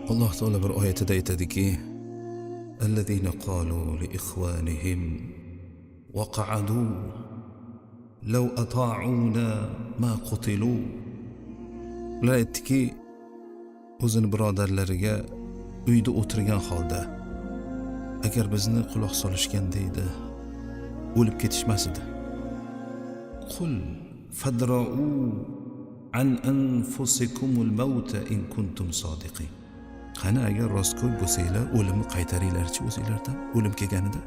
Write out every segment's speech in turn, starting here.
Alloh taolo bir oyatida aytadiki: "Allazina qalu li ikhwanihim wa qa'adu law ata'una ma qutilu." Ular aytdiki o'zini birodarlariga uyda o'tirgan holda, agar bizni quloq solishganda edi, o'lib ketishmas edi. Qul fadra'u an anfusikumul mauta in kuntum sodiqin. Qani, agar rostgo'y bo'lsanglar, o'limni qaytaringlarchi o'zinglardan o'lim kelganida.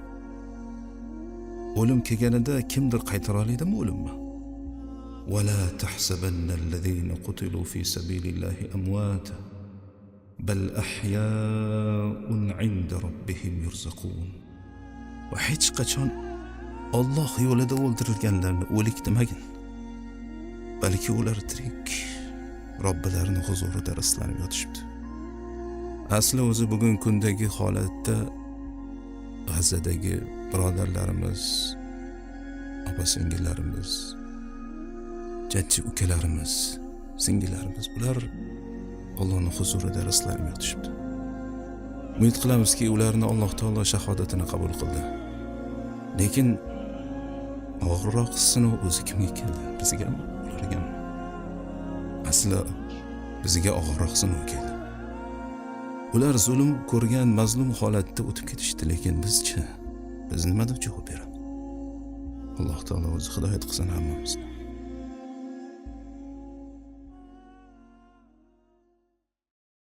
O'lim kelganida kimdir qaytara oladimi o'limni? ولا تحسبن الذين قتلوا في سبيل الله أمواتا بل أحياء عند ربهم يرزقون. Va hech qachon Olloh yo'lida o'ldirilganlarni o'lik demagin, balki ular tirik, Robbilarini huzurida rizqlanib yotishibdi. Asli o'zi bugungi kundagi holatda G'azzadagi birodarlarimiz, opa singillarimiz, jajji ukalarimiz, singillarimiz, bular Allohning huzurida rizqlanib yotishibdi. Umid qilamizki, ularni Alloh taolo shahodatini qabul qildi. Lekin og'irroq sinov o'zi kimga keldi, bizgami, ulargami? Asli bizga og'irroq sinov keldi. Ular zulm ko'rgan mazlum holatda o'tib ketishdi, lekin bizchi, biz nima deb javob beramiz? Alloh taolo o'zi hidoyat qilsin hammamizni.